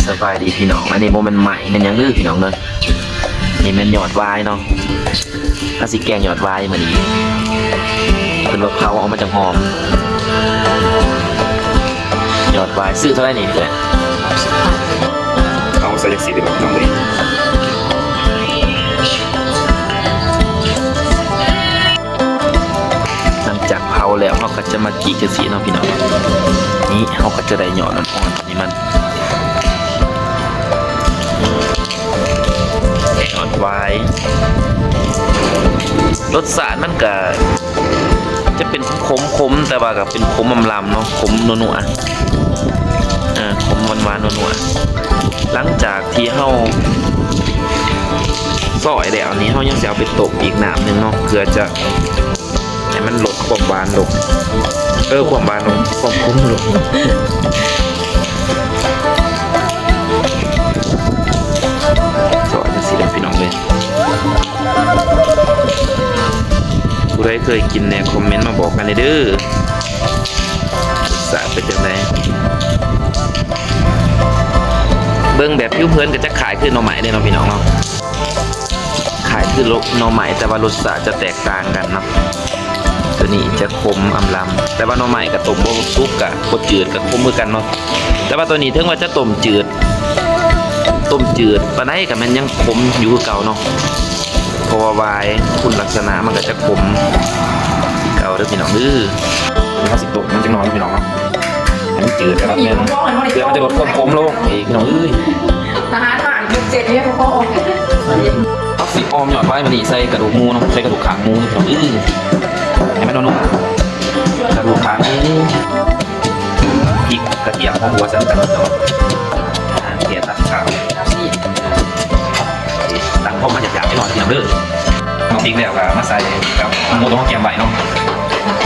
ສະບາຍດີພີ່ນ້ອງ ອັນນີ້ບໍ່ແມ່ນໄມ້ແມ່ນຫຍັງເດີພີ່ນ້ອງເດີ ນີ້ແມ່ນຍອດຫວາຍເນາະ ເຮົາຊິແກງຍອດຫວາຍມື້ນີ້ ເພິ່ນວ່າເຜົາເອົາມັນຈັ່ງຫອມ ຍອດຫວາຍຊື້ເທົ່າໃດນີ້ເອື້ອຍ? ເອົາໃສ່ຈັກຊີ້ເດີພີ່ນ້ອງເອີຍ ຫຼັງຈາກເຜົາແລ້ວ ເຮົາກໍຈະມາຈີກຈັ່ງຊີ້ເນາະພີ່ນ້ອງ ນີ້ເຮົາກໍຈະໄດ້ຍອດອ່ອນໆ ນີ້ມັນ ຍອດຫວາຍ ລົດຊາດມັນກະຈະເປັນຂົມໆ ແຕ່ວ່າກະເປັນຂົມອຳລຳເນາະ ຂົມນົວໆ ເອີ ຂົມຫວານໆ ນົວໆ ຫຼັງຈາກທີ່ເຮົາຊອຍແລ້ວນີ້ ເຮົາຍັງຊິເອົາໄປຕົ້ມອີກນ້ຳໜຶ່ງເນາະ ເພື່ອຈະ ໃຫ້ມັນລົດຄວາມຫວານລົງ ເອີ ຄວາມຫວານລົງ ຄວາມຂົມລົງ ຊອຍຈັ່ງຊີ້ເດີພີ່ນ້ອງເອີຍ ຜູ້ໃດເຄີຍກິນແດ່ ຄອມເມັນມາບອກກັນແດ່ເດີ ລົດຊາດເປັນຈັ່ງໃດ? ເບິ່ງແບບຜິວເຜິນກໍຈະຄ້າຍຄືໜໍ່ໄມ້ເດ້ເນາະພີ່ນ້ອງເນາະ. ຄ້າຍຄືໜໍ່ໄມ້ ແຕ່ວ່າລົດຊາດຈະແຕກຕ່າງກັນເນາະ ຕົວນີ້ຈະຂົມອຳລຳ ແຕ່ວ່າໜໍ່ໄມ້ກໍຕົ້ມບໍ່ສຸກ ກໍບໍ່ຈືດ ກໍຂົມຄືກັນເນາະ ແຕ່ວ່າຕົວນີ້ເຖິງວ່າຈະຕົ້ມຈືດ ຕົ້ມຈືດປານໃດກໍແມ່ນຍັງຂົມຢູ່ຄືເກົ່າເນາະ ເພາະວ່າຫວາຍຄຸນລັກສະນະມັນກໍຈະຂົມຄືເກົ່າເດີພີ່ນ້ອງເດີ. ເຮົາຊິຕົ້ມມັນຈັກໜ້ອຍພີ່ນ້ອງເນາະ ໃຫ້ມັນຈືດແລ້ວແມ່ນ ເພື່ອມັນຈະລົດຄວາມຂົມລົງອີກພີ່ນ້ອງເອີຍ. ອາຫານບ້ານເຈັດເຮັດບໍ່ພໍ ເຮົາຊິອອມຍອດຫວາຍມື້ນີ້ໃສ່ກະດູກໝູເນາະ ໃສ່ກະດູກຄາງໝູພີ່ນ້ອງເອີຍ ໃຫ້ມັນນົວໆ ກະດູກຄາງໝູ ພິກກະທຽມຫອມຫົວໃສ່ນຳກັນເນາະ ອ່າ ແກະຕັດຂາວ ຕັ້ງໄຟມາຫຍາບໆ ໜ້ອຍໜຶ່ງເດີ. ເອົາພິກແລ້ວກໍມາໃສ່ກັບໝູຕົວເຮົາກຽມໄວ້ເນາະ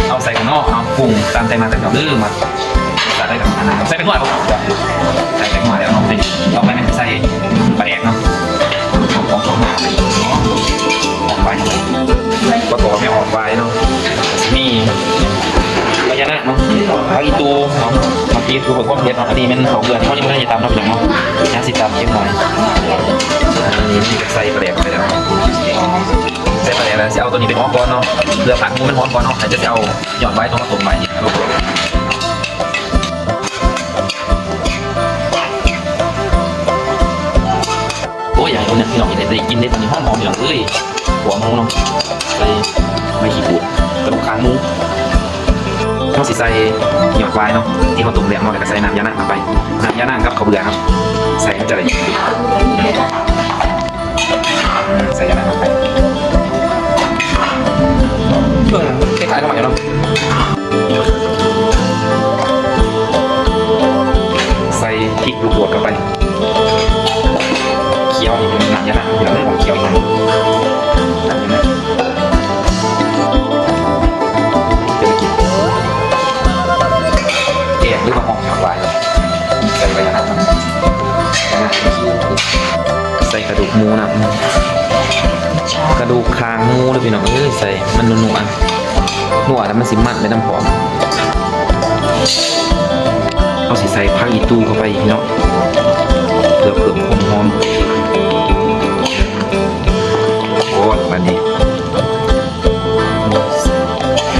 ເອົາໃສ່ຂ້າງນອກ ເອົາປຸງຕາມໃຈມັກເດີ ມັກ ໃສ່ໄປໜ້ອຍ ໃສ່ໄປໜ້ອຍແລ້ວເນາະ ຕໍ່ໄປແມ່ນໃສ່ປາແດກເນາະ ຂອງ ຂອງ ຂອງ ຂອງຫວາຍ ປະກອບແມ່ນອອກຫວາຍເນາະ ມີພະຍານາກເນາະ ຜັກອີ່ຕູເນາະ ຜັກອີ່ຕູເພື່ອຄວາມເຜັດເນາະ ອັນນີ້ແມ່ນເຂົ້າເບືອທີ່ເຮົາຍັງບໍ່ທັນໄດ້ຕຳເນາະ ພີ່ນ້ອງເນາະ ຍັງຊິຕຳຈັກໜ້ອຍ ອັນນີ້ມັນຈະໃສ່ປາແດກໄປແລ້ວ ໃສ່ປາແດກແລ້ວຊິເອົາຕົວນີ້ໄປຫອມກ່ອນເນາະ ເພື່ອຜັກໝູມັນຫອມກ່ອນເນາະ ແລ້ວຈະເອົາຍອດຫວາຍຕົວມາຕົ້ມໄວ້. ໂອ້ຍ ຢາກໃຫ້ພີ່ນ້ອງໄດ້ກິນເດ້ ຕອນນີ້ຫອມໆ ພີ່ນ້ອງເອີຍ ຫົວໝູເນາະ ໃສ່ໃບຂີ້ຫູດ ກະດູກຄາງໝູ ເຮົາຊິໃສ່ຍອດຫວາຍເນາະ ທີ່ເຮົາຕົ້ມແລ້ວເນາະ ແລ້ວກໍໃສ່ນ້ຳຢານາງເຂົ້າໄປ ນ້ຳຢານາງກັບເຂົ້າເບືອເນາະ ໃສ່ມັນຈະໄດ້ ໃສ່ອັນນັ້ນລົງໄປ ເອີ ຄ້າຍໆ ໜໍ່ໄມ້ເນາະ ໃສ່ພິກລູກໂດດເຂົ້າໄປ ຂຽວນີ້ ນ້ຳຢານາງ ເອີ ຂຽວນີ້ ນ້ຳຢານາງ ເປັນກິນ ແກງ ຫຼືວ່າຫອມຫວາຍ ໃສ່ໃບຍານາງ ໃສ່ກະດູກໝູນຳ ກະດູກຄາງໝູເດີພີ່ນ້ອງເອີຍ ໃສ່ມັນນົວໆ ນົວແລ້ວມັນຊິມັນໄປນຳພ້ອມ ເຮົາຊິໃສ່ຜັກອີ່ຕູເຂົ້າໄປອີກເນາະ ເພື່ອເພີ່ມຄວາມຫອມ ໂອ້ຍ ບາດນີ້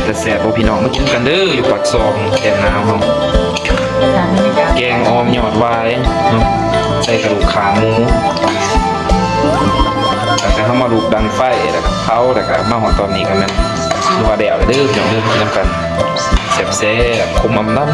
ແຕ່ແຊບບໍ່ພີ່ນ້ອງ ມາກິນກັນເດີ ຢູ່ປາກຊ່ອງແດນນາວເຮົາ ແກງອ່ອມຍອດຫວາຍເນາະ ໃສ່ກະດູກຂາໝູ ແລ້ວກໍເຮົາມາລຸກດັງໄຟ ແລ້ວກໍເຜົາ ແລ້ວກໍມາຮອດຕອນນີ້ກໍແມ່ນຖືວ່າແລ້ວເດີພີ່ນ້ອງເດີ ກິນນຳກັນ ແຊບໆ ຂົມອຳລຳ.